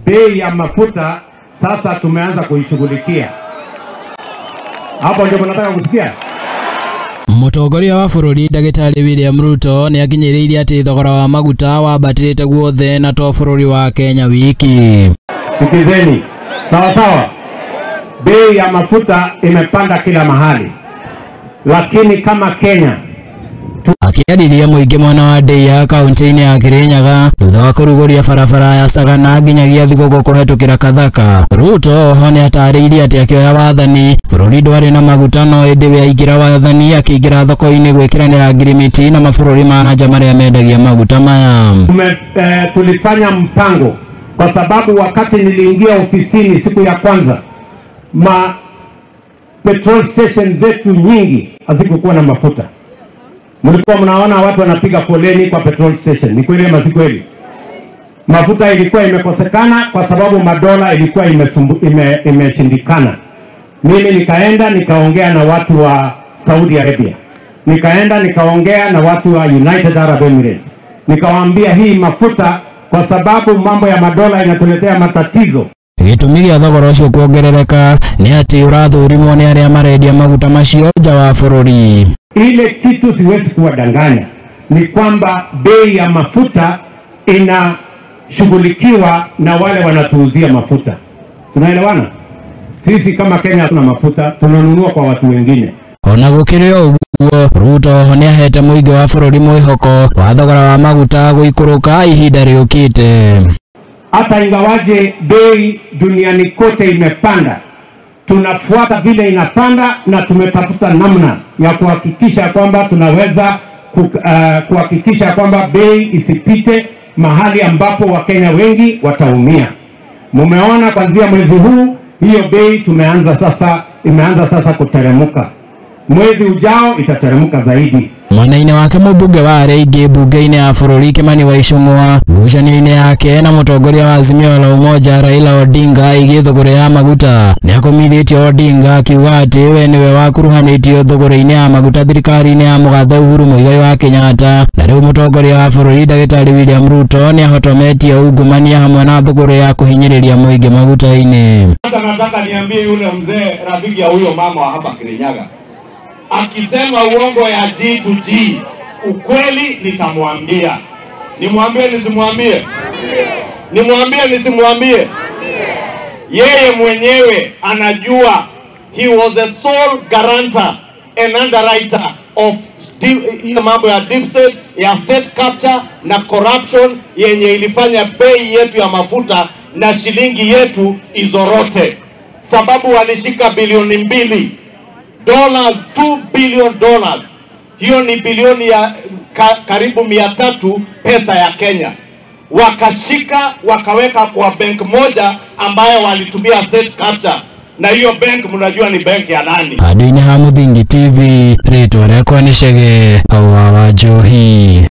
Bei ya mafuta sasa tumeanza kuishughulikia. Hapo ndio mnataka kusikia? Mũtongoria wa bũrũri Ndagĩtarĩ William Ruto nĩ akinyĩrĩirie atĩ thogora wa maguta wambatĩrĩte guothe na to bũrũri wa Kenya wiki. Sikizeni, sawa sawa. Bei ya mafuta imepanda kila mahali, lakini kama Kenya akĩarĩria mũingĩ mwena wa Ndeia kaunti-inĩ ya Kirinyaga thutha wa kũrugũria barabara ya Sagana nginyagia Thigũkũ kũhetũkĩra Kathaka. Ruto oho nĩatarĩirie atĩ akĩoya wathani bũrũri ndwarĩ na maguta no ĩndĩ we aingĩra wathani akĩingĩra thoko-inĩ gwĩkĩranĩra ngirimiti na mabũrũri ma nja marĩa mendagia maguta maya. Tulifanya mpango kwa sababu wakati niliingia ofisini siku ya kwanza ma petrol station zetu nyingi hazikuwa na mafuta. Mlikuwa mnaona watu wanapiga foleni kwa petrol station. Ni kweli ama si kweli? Mafuta ilikuwa imekosekana kwa sababu madola ilikuwa imeshindikana. Mimi nikaenda nikaongea na watu wa Saudi Arabia. Nikaenda nikaongea na watu wa United Arab Emirates. Nikawaambia hii mafuta kwa sababu mambo ya madola inatuletea matatizo. Gĩtũmi gĩa thogora ũcio kuongerereka nĩ atĩ ũrathũrimwo nĩ arĩa marendia maguta macio nja wa bũrũri. Ile kitu siwezi kuwadanganya ni kwamba bei ya mafuta inashughulikiwa na wale wanatuuzia mafuta. Tunaelewana? Sisi kama Kenya tuna mafuta, tunanunua kwa watu wengine. Ona gũkĩrĩ o ũguo, Ruto nĩahete mũingĩ wa bũrũri mwĩhoko wa thogora wa maguta gũikũrũka ihinda rĩũkĩte. Hata ingawaje bei duniani kote imepanda, tunafuata vile inapanda na tumetafuta namna ya kuhakikisha kwamba tunaweza kuhakikisha kwamba bei isipite mahali ambapo Wakenya wengi wataumia. Mumeona kuanzia mwezi huu hiyo bei tumeanza sasa, imeanza sasa kuteremka. Mwezi ujao itateremka zaidi. Mwena-inĩ wake mũmbunge wa arĩa aingĩ mbunge-inĩ ya bũrũri Kimani wa Ichung'wa ngucanio-inĩ yake na mũtongoria wa Azimio la Umoja Raila Odinga ĩgiĩ thũgũrĩ ya maguta nĩakomithĩtie Odinga akiuga atĩ we nĩwe wakuruhanĩtio thũgũrĩ-inĩ ya maguta thirikari-inĩ ya mũgathe Uhuru Muigai wa Kenyatta na rĩu mũtongoria wa bũrũri Ndagĩtarĩ William Ruto nĩahotometie ungumania hamwe na thũgũrĩ ya kũhinyĩrĩria mũingĩ maguta-inĩ. Sasa nataka niambie yule mzee rafiki ya huyo mama wa hapa Kirinyaga, akisema uongo ya G to G, ukweli nitamwambia. Nimwambie nisimwambie? Nimwambie nisimwambie? Yeye mwenyewe anajua he was a sole guarantor and underwriter of mambo ya deep state, ya state capture na corruption yenye ilifanya bei yetu ya mafuta na shilingi yetu izorote. Sababu walishika bilioni 2 dollars, $2 billion. Hiyo ni bilioni ya karibu 300 pesa ya Kenya. Wakashika wakaweka kwa bank moja ambayo walitumia state capture, na hiyo bank mnajua ni bank ya nani. Andũ-inĩ ha Mũthingi TV, rĩtwa rĩakwa nĩ Chege wa Njohi.